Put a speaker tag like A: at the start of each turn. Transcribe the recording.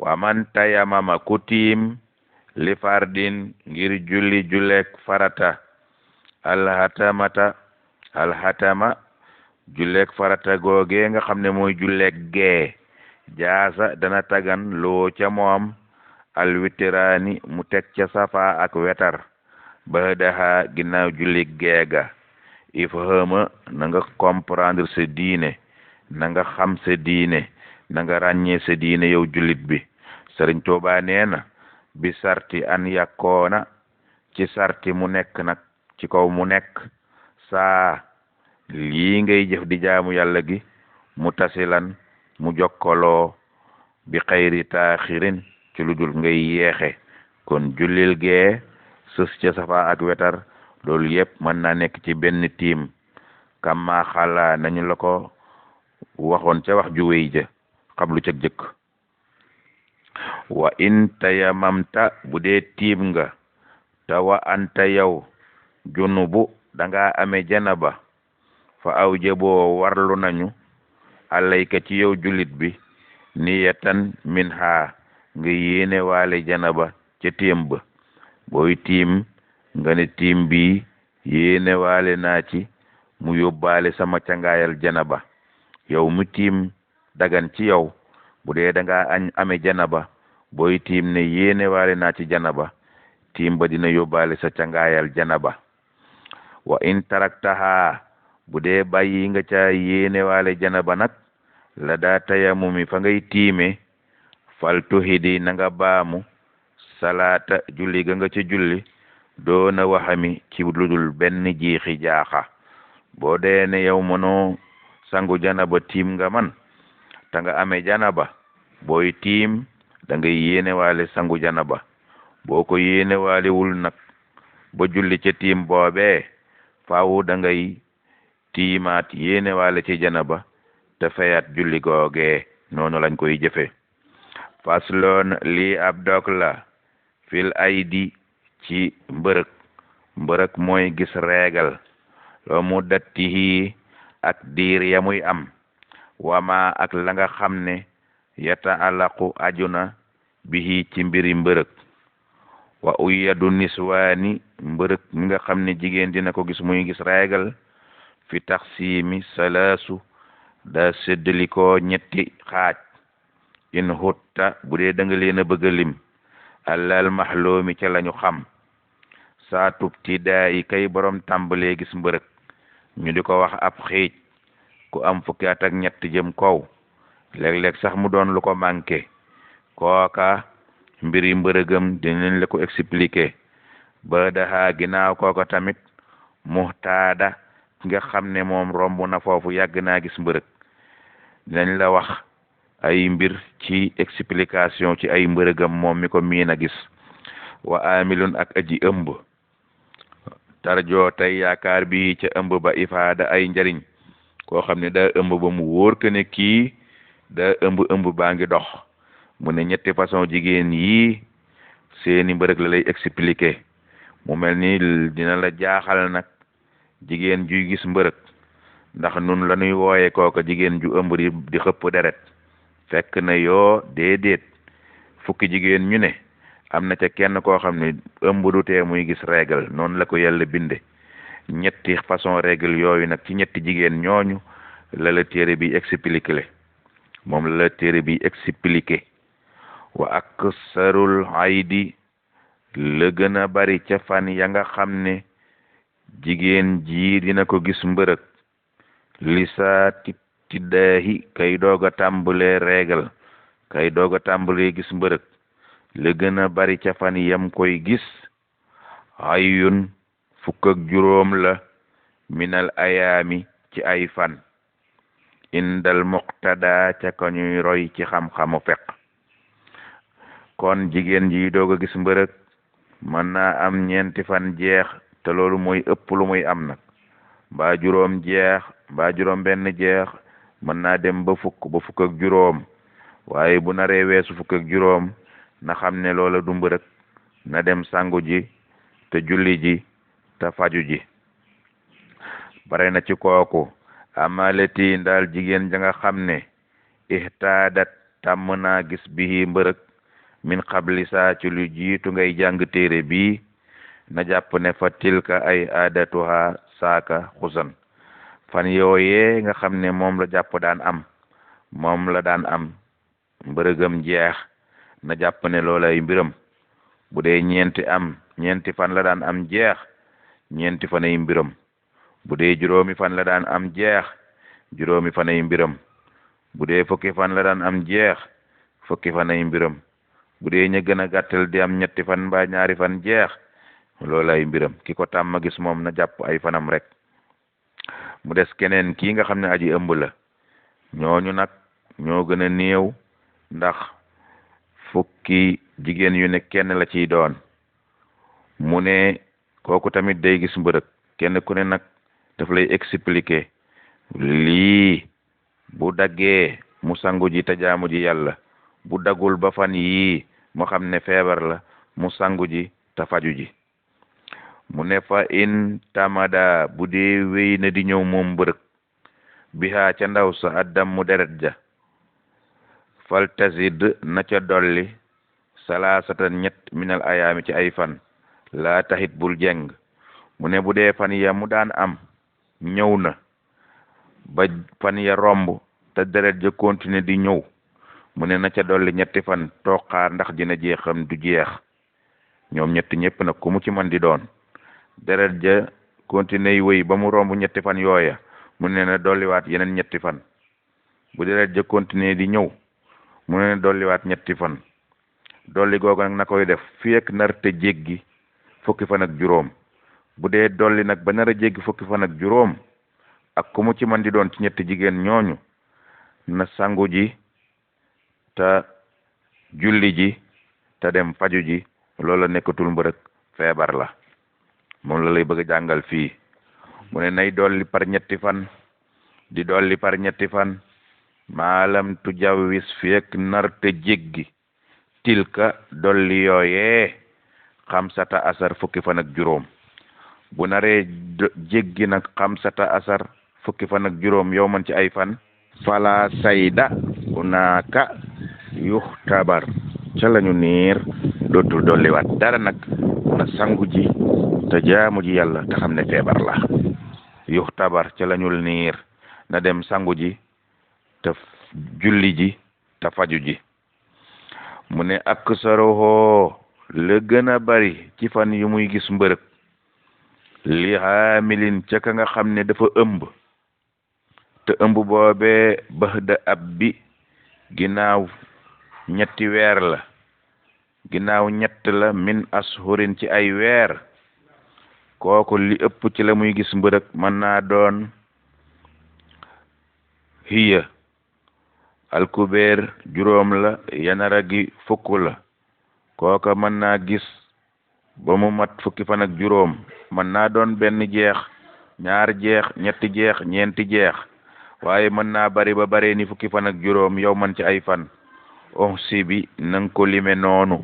A: wa man tayamama ku tiim li fardin ngir julli julek farata alhatama julek farata googe nga xam ne mooy julek gee jaasa dana tagan loo ca moom alwitiraani mu teg ca safa ak wetar ba daha ginnaaw julli geega ifhama na nga comprendre sa diine na nga xam sa diine na nga ràññee sa diine yow jullit bi Sëriñ Tuubaa nee na bi sarti an yakkoona ci sarti mu nekk nag ci kaw mu nekk saa lii ngay jëf di jaamu yàlla gi mu tasilan mu jokkaloo bi xayri taaxirin ci lu dul ngay yeexe kon jullil gee sës ca safa ak wetar loolu yëpp mën naa nekk ci benn tiim kama xala nañu la ko waxoon ca wax ju wéy ja xablu ca jëkk wa in tayamamta bu dee tiim nga tawa anta yow junubu danga amee janaba fa aw jaboo warlu nañu alayka ci yow julit bi niyatan min ha nga yéene waale janaba ca tiim ba booy tiim nga ne tiim bi yéene waale naa ci mu yóbbaale sama cangaayal janaba yow mu tiim dagan ci yow bu dee danga amee janaba booy tiim ne yéene waale naa ci janaba tiim ba dina yóbbaale sa cangaayal janaba wa in taraktaha bu dee bàyyi nga ca yéene waale janaba nag la daa tayamumi fa ngay tiime fal tuhidi na nga baamu salaata julli ga nga ca julli doona waxami ci ludul benn jiixi jaaxa boo dee ne yow mënoo sangu janaba tiim nga man ta nga amee janaba booy tiim da ngay yéene waale sangu janaba boo ko yéene waalewul nag ba julli ca tiim boobee faawu da ngay tiimaat yéene waale ci janaba te fayat julli googee noonu lañ koy jëfe fasloon lii ab dog la fil aydi ci mbërëk mooy gis reegal loo mu dattihi ak diir ya muy am wama ak la nga xam ne yata alaqu ajuna bihi ci mbiri mbërëk wa uyadu niswaani mbërëk mi nga xam ne jigéen dina ko gis muy gis reegal fi taxsimi salaasu da séddalikoo ñetti xaaj in hutta bu dee da nga leen a bëgg a lim allal maxloomi ca lañu xam saa tubti daa yi kay borom tàmbalee gis mbërëk ñu di ko wax ab xiij ku am fukki at ak ñett jëm kaw léeg-léeg sax mu doon lu ko manqué kooka mbiri mbërëgam dinañ la ko expliquer ba daha ginnaaw kooka tamit muxtaada ki nga xam ne moom romb na foofu yàgg naa gis mbërëg dinañ la wax ay mbir ci explication ci ay mbërëgam moom mi ko miin a gis wa amilun ak aji ëmb tarjoo tey yaakaar bi ca ëmb ba ifaada ay njariñ koo xam ne daa ëmb ba mu wóor que ne kii daa ëmb baa ngi dox mu ne ñetti façon jigéen yii seeni mbërëg la lay expliquer mu mel ni dina la jaaxal nag jigéen juy gis mbërëg ndax nun la ñuy wooye kooka jigéen ju ëmb di xëpp deret fekk na yoo déedéet fukki jigéen ñu ne am na ca kenn koo xam ne ëmb du tee muy gis règle noonu la ko yàlla binde ñetti façon règle yooyu nag ci ñetti jigéen ñooñu la la téere bi expliqué moom la la téere bi expliqué wa aksarul aydi la gën a bari ca fan ya nga xam ne jigéen ji dina ko gis mbërëg li saa tiddaahi kay doog a tàmbalee règle kay doog a tàmbalee gis mbërëg la gën a bari ca fan yam koy gis ayun fukk ak juróom la minal ayaami ci ay fan indal muqtada ca ko ñuy roy ci xam-xamu fiqh kon jigéen ji doog a gis mbërëg mën naa am ñeenti fan jeex te loolu mooy ëpp lu muy am nag mbaa juróom jeex mbaa juróom benn jeex mën naa dem ba fukk ak juróom waaye bu naree weesu fukk ak juróom na xam ne loola du mbërëg na dem sangu ji te julli ji te faju ji bare na ci kooku amaleti ndaal jigéen ja nga xam ne ihtaadat tàmm naa gis bihi mbërëg min qabli saa ci lu jiitu ngay jàng téere bi na jàpp ne fa tilka ay aadatuha saaka xusan fan yooyee nga xam ne moom la jàpp daan am moom la daan am mbërëgam jeex na jàpp ne loolay mbiram bu dee ñeenti fan la daan am jeex ñeenti fan ay mbiram bu dee juróomi fan la daan am jeex juróomi fan ay mbiram bu dee fukki fan la daan am jeex fukki fan ay mbiram bu dee ña gën a gàttal di am ñetti fan mbaa ñaari fan jeex loolay mbiram ki ko tàmm gis moom na jàpp ay fanam rek mu des keneen kii nga xam ne aji ëmb la ñooñu nag ñoo gën a néew ndax fukki jigéen yu ne kenn la ciy doon mu ne kooku tamit day gis mbërëg kenn ku ne nag daf lay expliquer lii bu daggee mu sangu ji te jaamu ji yàlla bu daggul ba fan yii mu xam ne feebar la mu sangu ji te faju ji mu ne fa in tamada bu dee wéy na di ñëw moom mbërëg bihaa ca ndaw sa addam mu deret ja fal tazid na ca dolli salaasatan ñett minal ayaami ci ay fan laa taxit bul jeng mu ne bu dee fan ya mu daan am ñëw na ba fan ya romb te deret ja continuer di ñëw mu ne na ca dolli ñetti fan toqaar ndax dina jeexam du jeex ñoom ñetti ñëpp nag ku mu ci man di doon deret ja continuer yi wéy ba mu romb ñetti fan yooya mu ne na dolliwaat yeneen ñetti fan bu deret ja continuer di ñëw mu ne na dolliwaat ñetti fan dolli googu nag na koy def fii ak nar te jéggi fukki fan ak juróom bu dee dolli nag ba nar a jéggi fukki fan ak juróom ak ku mu ci man di doon ci ñetti jigéen ñooñu na sangu ji te julli ji te dem faju ji loola nekkatul mbërëg feebar la moom la lay bëgg a jàngal fii mu ne nay dolli par ñetti fan di dolli par ñetti fan maalam tu jawwis feek nar te jéggi tilka dolli yooyee xamsata asar fukki fan ak juróom bu naree jéggi nag xamsata asar fukki fan ak juróom yow man ci ay fan fala sayda unaaka yuxtabar ca lañu niir dootul dolliwaat dara nag na sangu ji te jaamu ji yàlla te xam ne feebar la yuxtabar ca lañul niir na dem sangu ji te julli ji te faju ji mu ne ak sarohoo la gën a bari ci fan yu muy gis mbërëg li xaamilin ca ka nga xam ne dafa ëmb te ëmb boobee baxda ab bi ginnaaw ñetti weer la ginnaaw ñett la min ashurin ci ay weer kooku li ëpp ci la muy gis mbërëg mën naa doon hiya alkubeer juróom la yanara gi fukk la kooka mën naa gis ba mu mat fukki fan ak juróom mën naa doon benn jeex ñaar jeex ñetti jeex ñeenti jeex waaye mën naa bari ba bare ni fukki fan ak juróom yow man ci ay fan si bi nang ko lime noonu